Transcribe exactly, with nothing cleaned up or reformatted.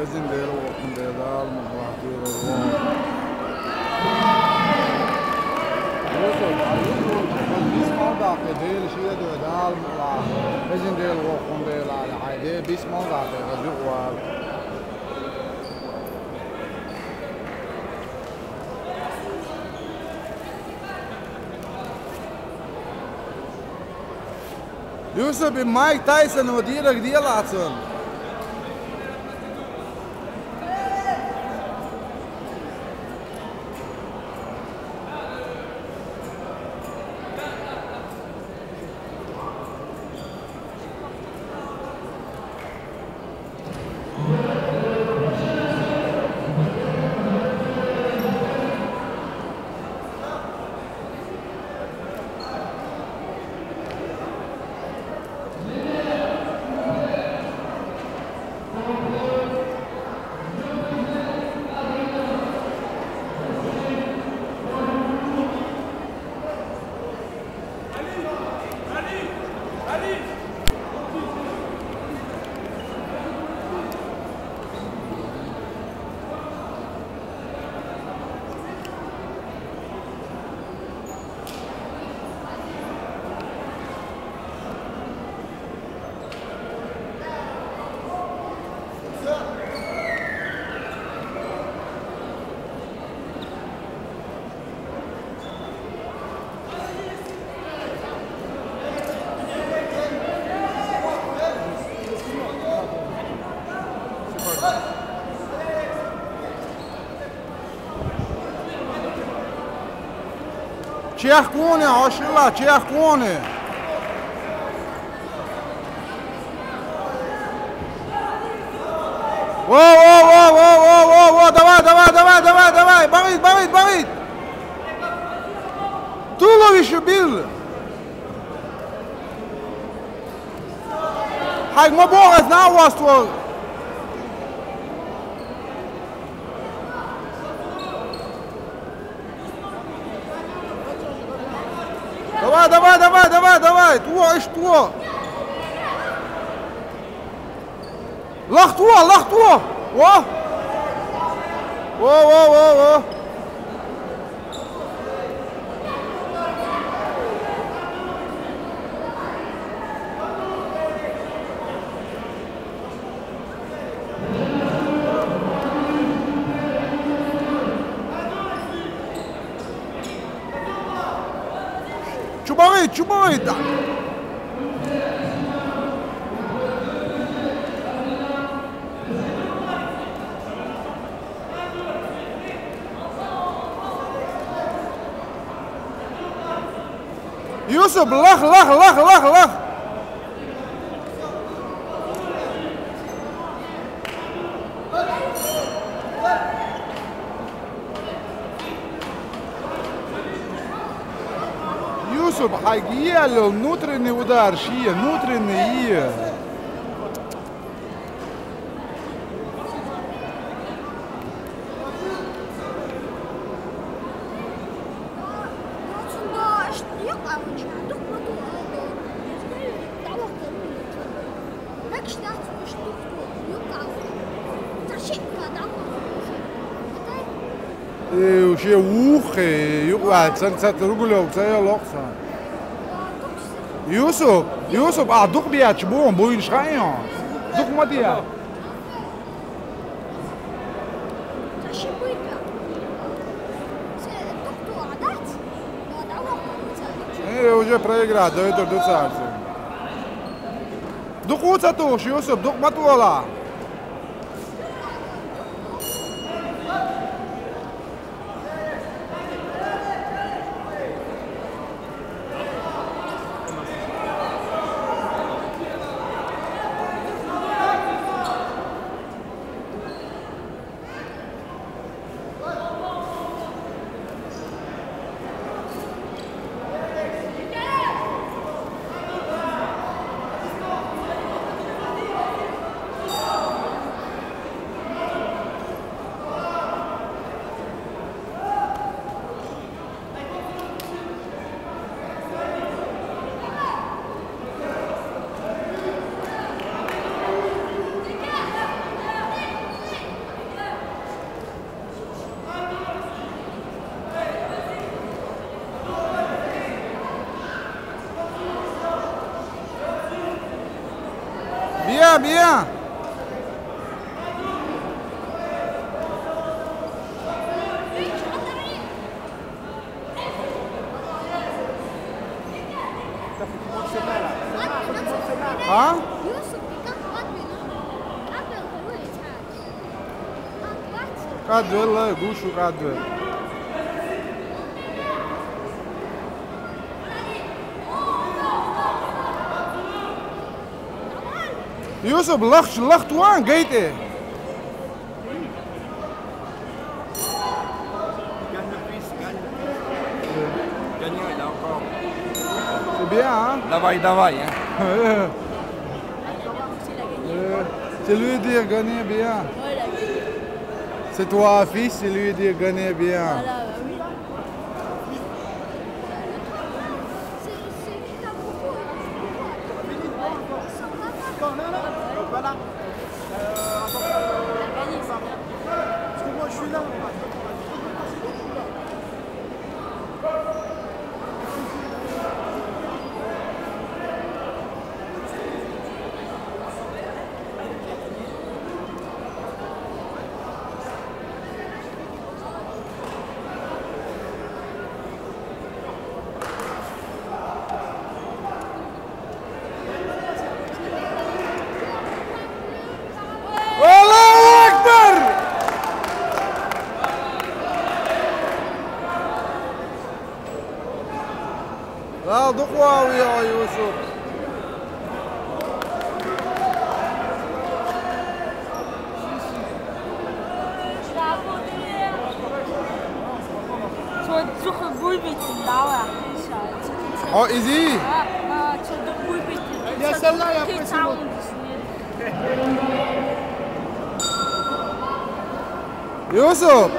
Везан Дела воккхун, Дела Дала мукъ лахь, Дела вон. Везан Дела воккхун, Дела шен дой, Дала мукъ лахь. Везан Дела воккхун, Дела Дала хьай, Дела бисмал дахь, Дела зугӀвал. Юсуп, и Майк Тайсон ван дийраг делахь цунна. Чехкуни, хьошилла, чехкуни. Во, во, во, давай, давай, давай, давай, давай, бавид, бавид, бавид. Туловище бил. Хьайга ма боху ас, нагӀа вост ву. Давай, давай, давай, давай, давай. Тво, иш тво. Лахто, лахто. Во. Во, во, во, во. Чубавит, чубавит. Юсуп, лах, лах, лах, лах, лах. Юсуп, хьайга е аьлла, внутренний удар, шен, внутренний е. Э, вообще вуххе, юкъа ваьлла, цан ца Ругулев, ца йолу окху сан. Юсуп, Юсуп, а дукха беача боху, буйнаш хаьий хьуна? Дукха ма де. Э, уже проиграть, дойтур ду цаьрца. Дукха ву ца тухуш, Юсуп, дукха ма тӀолахь. Bien, bien. Hein? Kādu ellē, gušu kādu ellē. Yusuf, lach, lach tuan, gaitē. Gagne, il a encore. C'est bien, hein? Давай, давай, hein? Euh, c'est lui dire gagner bien. C'est toi, fils, c'est lui dire gagner bien. Voilà. Euh, attends, euh, parce que moi, je suis là. الله أكبر! لا، دقوا يا يوسف. Цо зуха буйбитин дала. О, изи? А, а, цо ду буйбитин. Я салла, я пасилу. Юсуп!